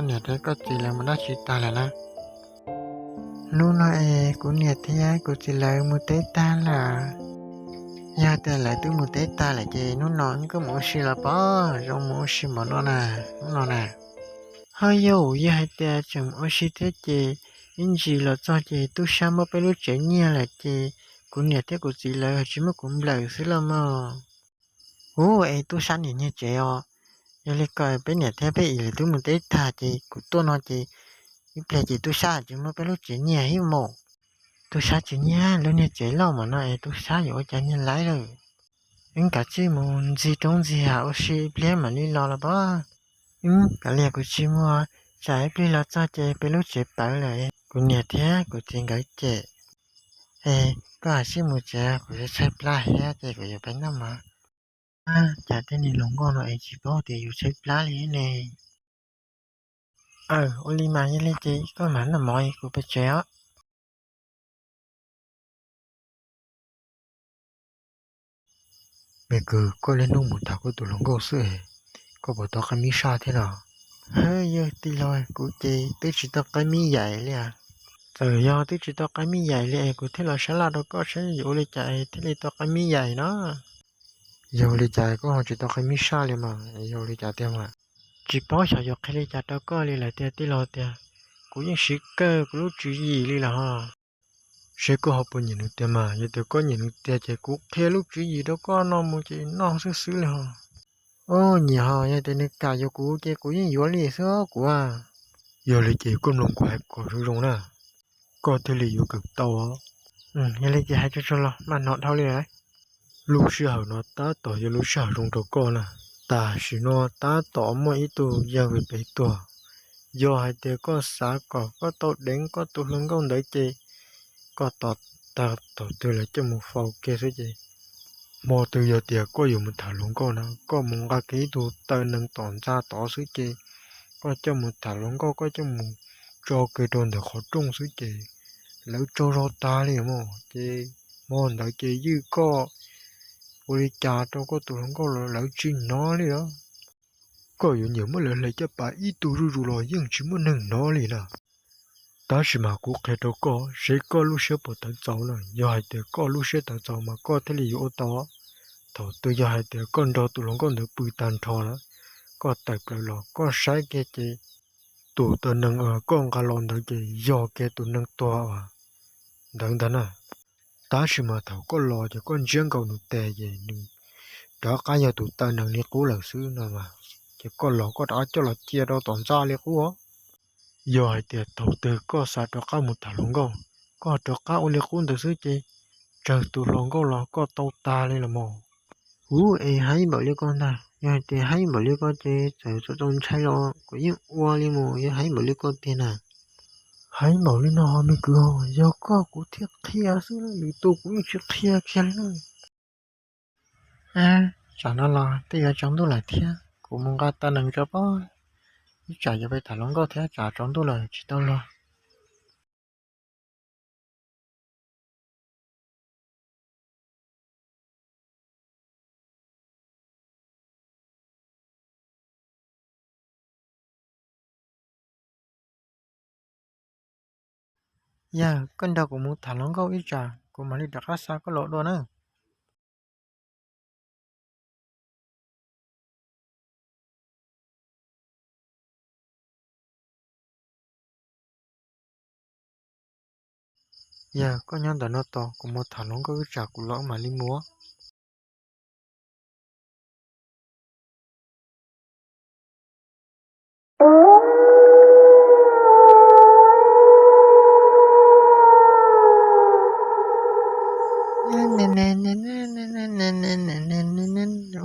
Niam thiab koj txiv lawv mus dab tsi tag lawm na? Hnub no es kuv niam thiab kuv txiv lawv mus teb tag lawm. Yog tias lawv twb mus teb tag lawm ces hnub no wb kuj mus ua si los pab, zoo mus ua si npaum no na, hnub no na. Ho yog, yog hais tias tseem mus ua si thiab ces ib ntsis los txog ces tub sab muab peb lub tsev nyiag lawm ces kuv niam thiab kuv txiv lawv tsis muab kuv nplawm xwb los mas. Ub, es tub sab niam nyiag tsev os? Yog li ko peb niam thiab peb txiv lawv twb mus teb tag ces kuv tuaj no ces ib pliag ces tub sab tsis muab peb lub tsev nyiag thiab mas. Tub sab tsis nyiag, lub niag tsev loj npaum no es tub sab yuav ua cas nyiag lawm. Wb kav tsij mus ntxig roob ntxig hav ua si ib pliag mam li los los pab. Wb kav liam, kuv tsis mus, tsam ib pliag los txog ces peb lub tsev pawv lawm, kuv niam thiab kuv txiv nkawd cem. Es koj kav tsij mus tsev, kuv tshaib plab thiab ces kuv yuav pib noj mov. Cas tej niag hluas nkauj no es tsis paub tias yus tshaib plab li ne. Aw, ua li mas yog li ces koj mam noj mov es kuv pais tsev os. Me kwv, koj niaj hnub mus tham koj tus hluas nkauj xwb, koj puas tau qaib mib saj thiab no? Hwb, yog tij laug, kuv ces twb tsis tau qaib mib yaim li as. Txawm yog twb tsis tau qaib mib yaim li es kuv thiaj los sab laj rau koj saib yuav ua li cas es thiaj li tau qaib mib yaim no. Yog ua li cas koj ho tsis tau qaib mib saj li mas, yog ua li cas tiag mas? Tsis paub xyov yuav qhia li cas rau koj li lawm tiag tij laug tiag. Kuv yeej siv kawg kuv lub tswv yim li lawm hos. Seb koj ho puas nyiam nws tiag mas, yog tias koj nyiam nws tiag ces kuv qhia lub tswv yim rau koj noj mus ces noj xwb xwb li hos. Ub, nyiam hos, yog tias nws kam yuav kuv ces kuv yeej yuav li xwb os kuv a. Yog li ces koj mloog kuv hais kom zoo zoo na, koj thiaj li yuav kawm tau. Yog li ces hais tsuag tsuag los mas hnov dhau li lawm. Lub sij hawm no tab tom yog lub sij hawm zoo rau koj na. Tam sim no tab tom muaj ib tug yawg pem pem tuag, yog hais tias koj xav kom koj tau deev koj tus hluas nkauj ntawd ces koj tos tag thaum twg lawv coj mus faus kiag xwb ces hmo twg yog tias koj yuav mus tham hluas nkauj na, koj mus nqa kiag ib tug taw nees tom ntxa tod xwb ces koj coj mus tham hluas nkauj, koj coj mus tso kiag rau ntawm qhov rooj xwb ces lawv tsaug zog tag li mog. Ces hmo ntawd ces ywj koj ua li cas rau koj tus hluas nkauj los lawv tsis hnov li os. Koj yuav nyiam muab lawv hle caj pas ib tug zuj zus los yeej tsis muaj neeg hnov li na. Tab sis mas kuv qhia rau koj seb koj lub siab puas tawv txaus na. Yog hais tias koj lub siab tawv txaus mas koj thiaj li yuav ua tau. Thaum twg yog hais tias koj nrog tus hluas nkauj ntawd pw tag nrho lawm, koj tawm plaws los koj saib kiag ces tus taw nees uas koj nqa los ntawd ces yog kiag tus nees tuag uas ntawd ntag na. Tab sis mas thaum koj los ces koj ntsiab nkaus nws tes ces nws rov qab yog tus taw nees li qub lawm xwb no mas, ces koj los koj rov qab coj los cia rau tom ntxa li qub os. Yog hais tias thaum twg koj xav rov qab mus tham hluas nkauj, koj rov qab ua li qub ntawd xwb ces tsawg tus hluas nkauj los koj tau tag li los mas. Ub, es haib npaum li ko ntag, yog hais tias haib npaum li ko ces txawm txaus txaus ntshai los kuv yeej ua li mus, yog haib npaum li ko tiag na. Haib npaum li no me kwv, yog koj kuv thiaj qhia xwb, lwm tus kuv yeej tsis qhia kiag li na. Tsam no los twb yuav tsaus ntuj lawm thiab, kuv mus nqa taw nees tso pab, ib tsam yuav pais tham hluas nkauj thiab tsam tsaus ntuj lawm tsis tau los. Yawg, koj nrog kuv mus tham hluas nkauj ib tsam kuv mam li rov qab xa koj los dua na. Yawg, koj nyob ntawm no tos kuv mus tham hluas nkauj ib tsam kuv los mam li mus.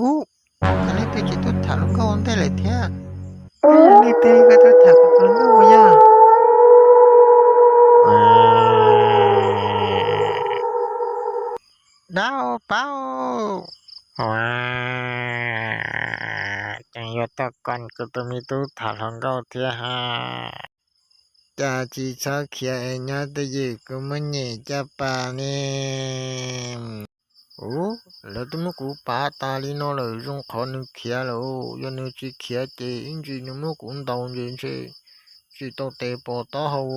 Ub, leej twg tsis tuaj tham hluas nkauj ua ntej lawm thiab? Leej twg tuaj tham kuv tus hluas nkauj ua yog? Dab paub, tseem yuav tau kom kuv tus me tub tham hluas nkauj thiab ha. Cas tsis txhob khiav es nyob twj ywm kuv muab nyem caj pas ne. Ub, lawv twb muab kuv pav tas li no lawm, zoo qhov nws khiav lawm. Yog nws tsis khiav ces ib ntsis nws muab kuv ntaus ntshe ntshe tsis tau tes pos taub hau.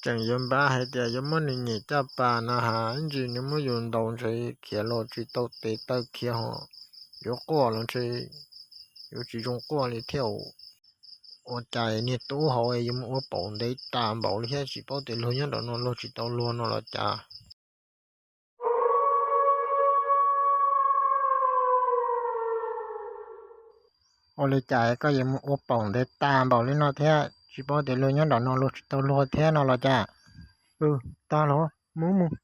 Tseem yuav npaj hais tias yuav muab nws nyem caj pas no has, ib ntsis nws muab yus ntaus ntshe khiav los tsis tau tes taw khiav ho, yuav quaj los ntshe yuav tsis zoo quaj li thiab. Ua cas niag tub hauv yuav mus ua paum ntev tas npaum li thiab, tsis paub tias luag nyob nram no luag tsis tau luag no los cas? Ua li cas koj yuav mus ua paum ntev tas npaum li no thiab, tsis paub tias luag nyob nram no luag tsis tau luag thiab no los cas? Tag los mus mus.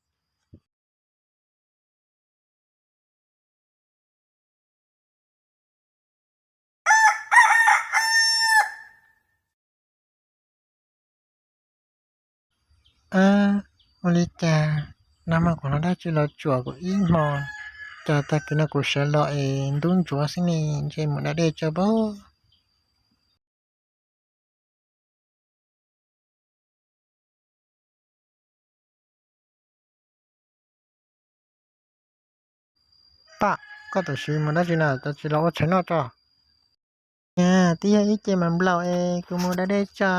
Ab, ua li cas nag hmo kuv hnov dab tsi los tsuam kuv ib hmo, cas tag kis no kuv sawv los es ntub ntsuav xwb ne, ntshe mus da dej tso pob. Pam, koj tam sim mus dab tsi na, cas tsis los ua tshais noj tso? Twb yog ib ce mas nplaum es kuv mus da dej tso.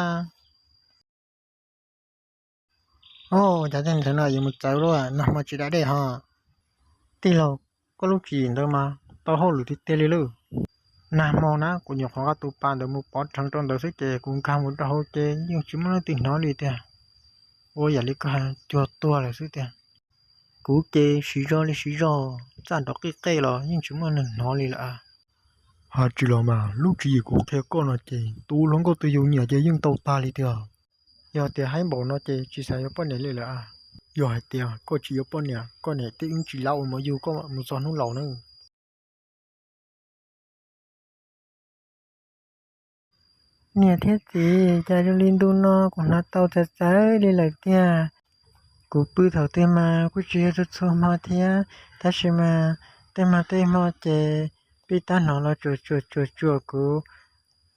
Ua cas tej ntawd no yuav mus txawv luaj, nag hmo tsis da dej ho. Tij laug, koj lub tswv yim ntawd mas tau hauj lwm tiag tiag li lauj. Nag hmo na kuv nyuam qhuav nqa tus pas ntawd mus pov rheev rau ntawd xwb ces kuv nkag mus rau hauv ces yeej tsis muaj leej twg hnov li tiag. Ua yam li koj hais, cuag tuag lawm xwb tiag. Kuv ces siv zog li siv zog, txaj nrov qij qej los yeej tsis muaj neeg hnov li lawm. Hais tsis los mas lub tswv yim kuv qhia koj no ces tus hluas nkauj twg yus nyiam ces yeej tau tag li tiag. Yog tias haib npaum no ces tsis xav yuav poj niam li lawm. Yog hais tias koj tsis yuav poj niam, koj niam thiab wb tsis lam ua mos yug koj mus txog hnub laus na. Niam thiab txiv, cas zoo li ntu no kuv hnov tau txawv txawv li lawm tiag. Kuv pw thaum twg mas kuj tsis yog txhua txhua hmo thiab, tab sis mas tej hmo tej hmo ces pib tab hnov los tsuam tsuam tsuam tsuam kuv.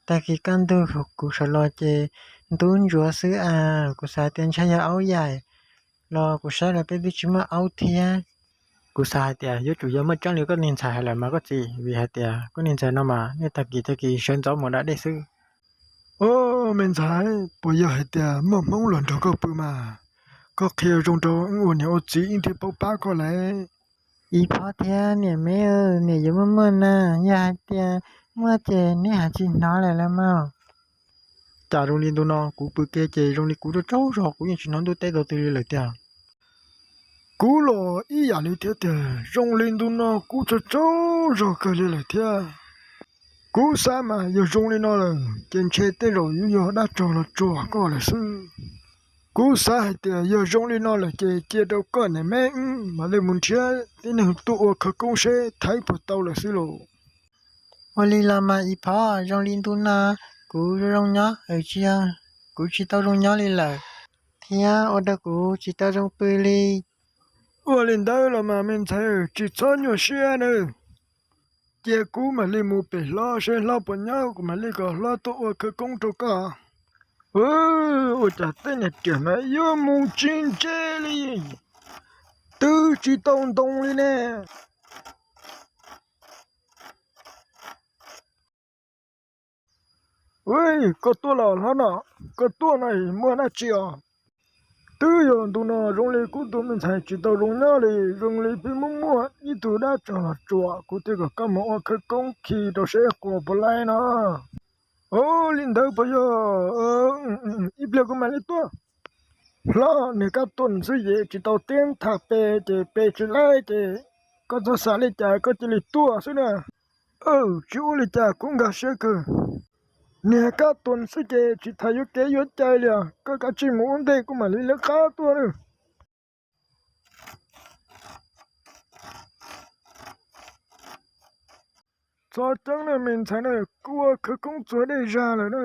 Tag kis kaj ntug kuv sawv los ces ntub ntsuav xwb as, kuv xav tias ntshai yog aub yaim los kuv saib los peb twb tsis muaj aub thiab. Kuv xav hais tias yuav tsum yog muaj tseeb li koj niag ntxhais hais lawm mas koj txiv, vim hais tias koj niag ntxhais no mas niaj tag kis tag kis sawv ntxov mus da dej xwb. Au, me ntxhais, puas yog hais tias muaj hmoob los nrog koj pw mas? Koj qhia zoo rau wb ua niam ua txiv wb thiaj paub pab koj lauj. Ib phob thiab niam me, niam yuav muaj muaj na, yog hais tias muaj ces neb hais tsis hnov lawm los mas. Cas zoo li ntu no kuv pw ke ces zoo li kuv tsaug tsaug zog, kuv yeej tsis hnov ntuj teb tau twg li lawm tiag. Kuv los ib yam li thiab tiag, zoo li ntu no kuv tsaug tsaug zog kawg li lawm thiab. Kuv xav mas yog zoo li no lawm ces ntshe tej zaum yuav yog dab tsog los tsuam koj lawm xwb. Kuv xav hais tias yog zoo li no lawm ces cia rau koj niam me wb mam li mus nrhiav tib neeg tuaj ua khawv koob seb thaiv puas tau lawm xwb lauj. Ua li los mas ib phob, zoo li ntu no kuv zoo zoo nyob, tsis yog kuv tsis tau zoo nyob li lawm, thiab ua rau kuv tsis tau zoo pw li. Ua li ntawd los mas me ntxhais, tsis txhob nyuaj siab nawb. Cia kuv mam li mus pem hlob seb hlob puas nyob, kuv mam li kom hlob tuaj ua khawv koob rau koj. Ua cas tej niag riam no yuav mus tsis ntse li, twb tsis tau ntoo li ne. Ua, koj tuaj los hlob no, koj tuaj no muaj dab tsi os? Twb yog ntu no zoo li kuv tus me ntxhais tsis tau zoo nyob li, zoo li pheej muaj muaj ib tug dab tsog los tsuam, kuv thiaj kom koj mus ua khawv koob khi rau seb quas puas laib no. Ua li ntawd puas yog? Ib pliag kuv mam li tuaj. Hlob, niag kab tuam xwb ces tsis tau tiab tham pe ces pe tsis laib ces koj txhob xav li cas, koj cia li tuaj xwb na. Tsis ua li cas, kuv nkag siab kawg. Niag kab tuam xwb ces tsis tham yuav kev yuav cai li os, koj kav tsij mus ua ntej kuv mam li lawv qab tuaj nawb. Txhob ceeb na me ntxhais na, kuv ua khawv koob txuas dej zag lawm na.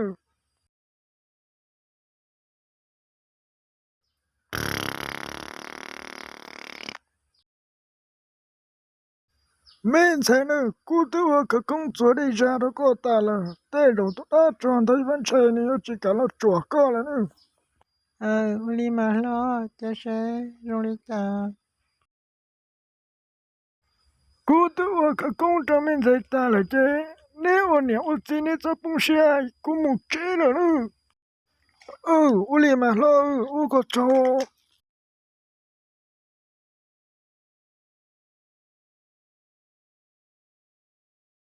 Me ntxhais na, kuv twb ua khawv koob txuas dej zag rau koj tas lawm, tej zaum tus dab tsog ntawd ib pab ntshai nws yuav tsis kam los tsuam koj lawm na. Ua li mas hlob, cia seb zoo li cas. Kuv twb ua khawv koob rau me ntxhais tag lawm ces Neb ua niam ua txiv neb txhob poob siab, kuv mus tsev lawm lauj. Ua li mas hlob, ua koj tsaug.